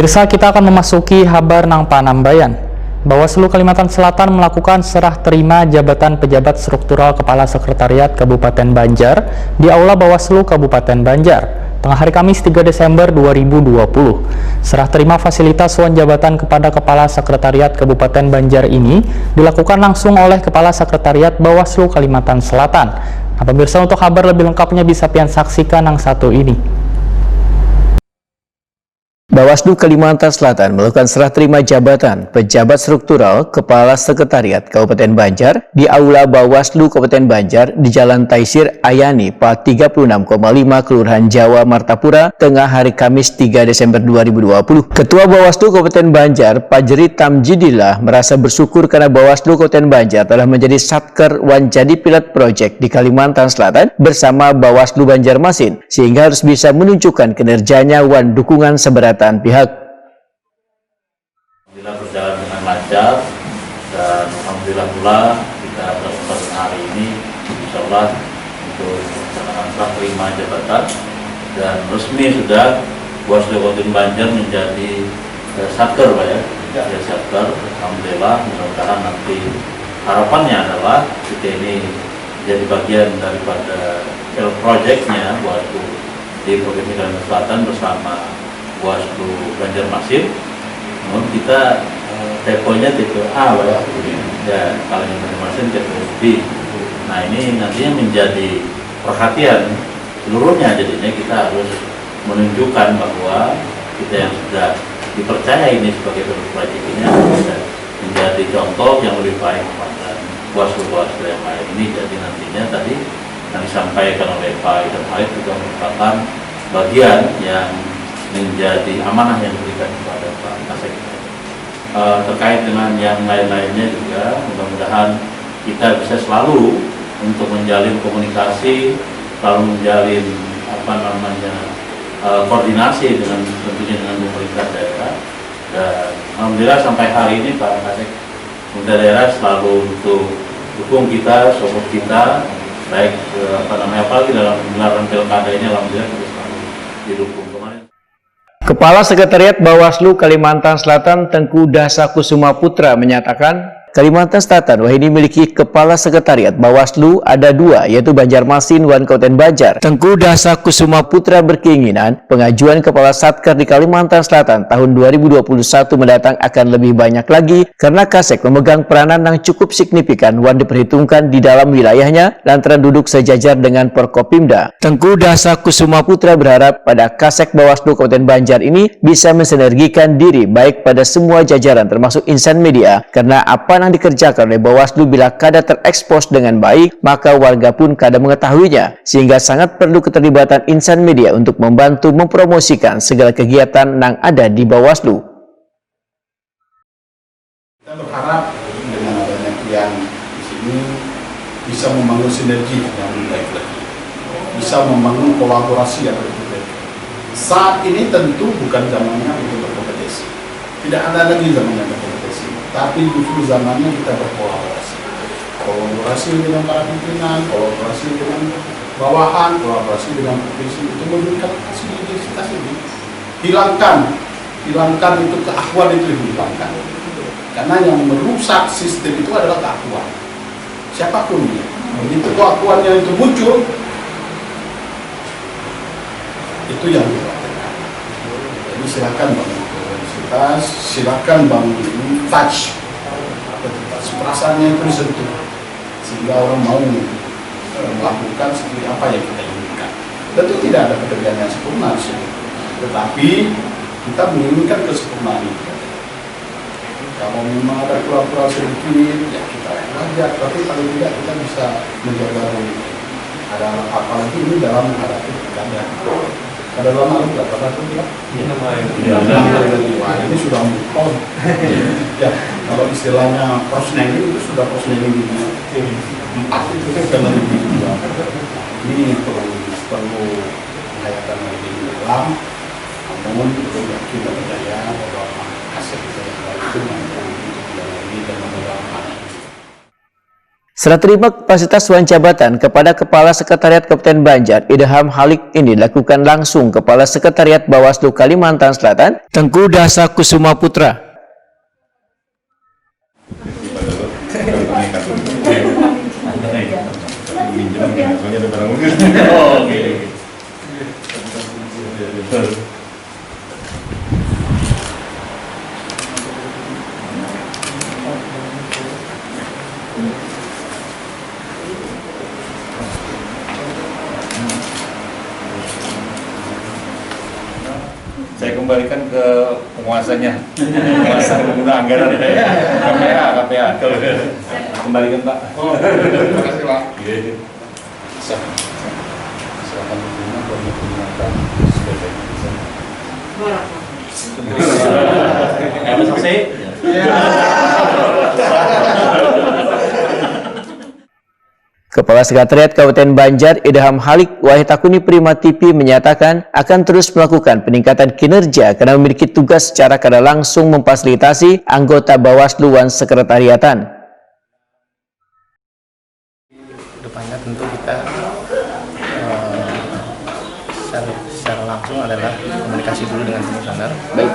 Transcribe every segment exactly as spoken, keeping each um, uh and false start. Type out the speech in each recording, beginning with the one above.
Pemirsa, kita akan memasuki habar nang panambayan. Bawaslu Kalimantan Selatan melakukan serah terima jabatan pejabat struktural Kepala Sekretariat Kabupaten Banjar di Aula Bawaslu Kabupaten Banjar, tengah hari Kamis tiga Desember dua ribu dua puluh. Serah terima fasilitas wan jabatan kepada Kepala Sekretariat Kabupaten Banjar ini dilakukan langsung oleh Kepala Sekretariat Bawaslu Kalimantan Selatan. Nah, pemirsa, untuk habar lebih lengkapnya bisa pian saksikan yang satu ini. Bawaslu Kalimantan Selatan melakukan serah terima jabatan pejabat struktural Kepala Sekretariat Kabupaten Banjar di Aula Bawaslu Kabupaten Banjar di Jalan Taisir Ayani, Pa tiga puluh enam koma lima, Kelurahan Jawa, Martapura, tengah hari Kamis tiga Desember dua ribu dua puluh. Ketua Bawaslu Kabupaten Banjar, Pajeri Tamjidillah, merasa bersyukur karena Bawaslu Kabupaten Banjar telah menjadi satker wan jadi pilot project di Kalimantan Selatan bersama Bawaslu Banjarmasin, sehingga harus bisa menunjukkan kinerjanya wan dukungan sabarataan pihak. Alhamdulillah, berjalan dengan lancar, dan alhamdulillah pula kita pada kesempatan hari ini, insya Allah, untuk melaksanakan serah terima jabatan, dan resmi sudah Bawaslu Kabupaten Banjar menjadi, eh, satker, Pak, ya. Ya. Ya, satker. Alhamdulillah, mudah-mudahan nanti harapannya adalah kita ini jadi bagian daripada project-nya Bawaslu di Provinsi Kalimantan Selatan bersama Bawaslu Banjarmasin. Namun kita, eh, tipe-nya tipe A, Pak, ya. Ya, kalau yang Banjarmasin tipe B. Nah, ini nantinya menjadi perhatian seluruhnya, jadinya kita harus menunjukkan bahwa kita yang sudah dipercaya ini sebagai pilot project ini harus bisa menjadi contoh yang lebih baik kepada Bawaslu-Bawaslu yang lain ini. Jadi nantinya tadi yang disampaikan oleh Pak Idam Halid juga merupakan bagian yang menjadi amanah yang diberikan kepada Pak Kasek. Eh, terkait dengan yang lain-lainnya juga, mudah-mudahan kita bisa selalu untuk menjalin komunikasi, selalu menjalin, apa namanya, eh, koordinasi dengan, tentunya dengan pemerintah daerah. Dan alhamdulillah, sampai hari ini Pak Kasek, pemerintah daerah selalu untuk dukung kita, support kita, baik, eh, apa namanya, apalagi dalam gelaran pilkada ini, alhamdulillah kita selalu didukung. Kemarin Kepala Sekretariat Bawaslu Kalimantan Selatan, Tengku Dasa Kusuma Putra, menyatakan, Kalimantan Selatan wahini miliki Kepala Sekretariat Bawaslu ada dua, yaitu Banjarmasin wan Kabupaten Banjar. Tengku Dasa Kusuma Putra berkeinginan pengajuan Kepala Satker di Kalimantan Selatan tahun dua ribu dua puluh satu mendatang akan lebih banyak lagi karena Kasek memegang peranan yang cukup signifikan wan diperhitungkan di dalam wilayahnya lantaran duduk sejajar dengan Forkopimda. Tengku Dasa Kusuma Putra berharap pada Kasek Bawaslu Kabupaten Banjar ini bisa mensinergikan diri baik pada semua jajaran termasuk insan media, karena apa yang dikerjakan oleh Bawaslu bila kada terekspos dengan baik, maka warga pun kada mengetahuinya, sehingga sangat perlu keterlibatan insan media untuk membantu mempromosikan segala kegiatan yang ada di Bawaslu. Kita berharap dengan adanya Pian di sini bisa membangun sinergi yang lebih baik lagi, bisa membangun kolaborasi yang lebih baik. Saat ini tentu bukan zamannya untuk berkompetisi. Tidak ada lagi zamannya berkompetisi. Tapi justru zamannya kita berkolaborasi. Kolaborasi dengan para pimpinan, kolaborasi dengan bawahan, kolaborasi dengan provinsi untuk memberikan sinergitas ini. Hilangkan, hilangkan itu keakuan itu, hilangkan. Karena yang merusak sistem itu adalah keakuan. Siapapun dia, begitu keakuannya itu muncul, itu yang dikhawatirkan. Jadi silakan bangun intensitas, silakan bangun ini touch, apa itu touch, perasaannya itu disentuh, sehingga orang mau, eh, melakukan seperti apa yang kita inginkan. Tentu tidak ada pekerjaan yang sempurna di sini, tetapi kita menginginkan kesempurnaan itu. Kalau memang ada kurang-kurang sedikit, ya kita wajar. Tapi paling tidak kita bisa menjaga diri. Ada, apalagi ini dalam menghadapi pilkada. Kada lama lagi, berapa tahun ya? Iya. Wah, ini sudah empat tahun. Ya, kalau istilahnya prosneni itu sudah prosneni di empat itu kan sudah lebih dua. Ini perlu, perlu penghayatan lebih dalam. Namun, ulun yakin dan percaya bahwa hasil kita yang baik itu mampu untuk menjalani dan membawa amanah. Serah terima kapasitas wan jabatan kepada Kepala Sekretariat Kabupaten Banjar, Idham Halik, ini dilakukan langsung Kepala Sekretariat Bawaslu Kalimantan Selatan, Tengku Dasa Kusuma Putra. Saya kembalikan ke penguasanya. Penguasa pengguna anggaran. K P A, K P A. Kembalikan, Pak. Oh, terima kasih, Pak. Iya. Sah. Silakan diterima atau digunakan sebagai desain. Ada saksi? Kepala Sekretariat Kabupaten Banjar, Idham Halik, wayah takuni Prima T V menyatakan akan terus melakukan peningkatan kinerja karena memiliki tugas secara kada langsung memfasilitasi anggota Bawaslu wan sekretariatan. Kedepannya tentu kita eh, secara, secara langsung adalah komunikasi dulu dengan komisioner Baik.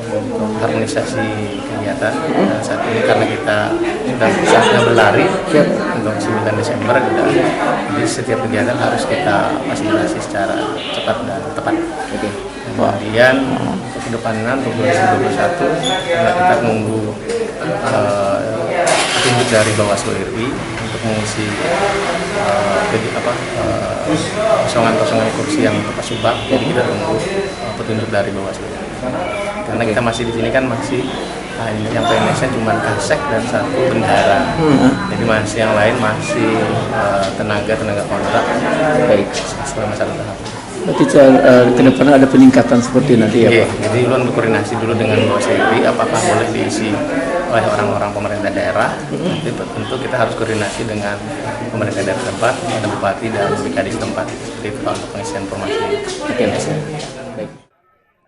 untuk harmonisasi kegiatan. Dan saat ini karena kita sudah saatnya berlari Siap. Untuk sembilan Desember kita, jadi setiap kegiatan harus kita fasilitasi secara cepat dan tepat. Oke. Kemudian untuk kedepannya untuk dua ribu dua puluh satu karena kita menunggu eh, petunjuk dari Bawaslu R I untuk mengisi eh, jadi apa eh, kosongan-kosongan kursi yang terpasubak. Jadi kita tunggu eh, petunjuk dari Bawaslu. Karena kita masih di sini kan masih ah, ini yang P N S-nya cuma kasek dan satu bendahara. Jadi masih yang lain masih eh, tenaga tenaga kontrak. Baik. Selama satu tahun. Berarti eh, ke depan ada peningkatan seperti nanti ya Iya, Pak? Jadi ulun berkoordinasi dulu dengan Bawaslu R I apakah boleh diisi oleh orang-orang pemerintah daerah. Nanti tentu kita harus koordinasi dengan pemerintah daerah tempat, ada bupati dan B K D setempat. Seperti itu Pak, untuk pengisian formasi P N S.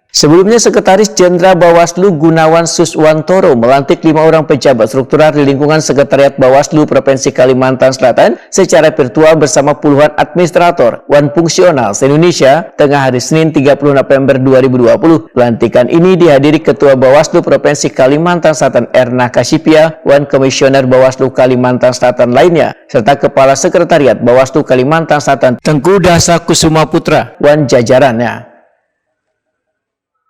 Sebelumnya, Sekretaris Jenderal Bawaslu Gunawan Suswantoro melantik lima orang pejabat struktural di lingkungan Sekretariat Bawaslu Provinsi Kalimantan Selatan secara virtual bersama puluhan administrator wan fungsional se-Indonesia tengah hari Senin tiga puluh November dua ribu dua puluh. Pelantikan ini dihadiri Ketua Bawaslu Provinsi Kalimantan Selatan Erna Kasipia wan Komisioner Bawaslu Kalimantan Selatan lainnya, serta Kepala Sekretariat Bawaslu Kalimantan Selatan Tengku Dasa Kusuma Putra wan jajarannya.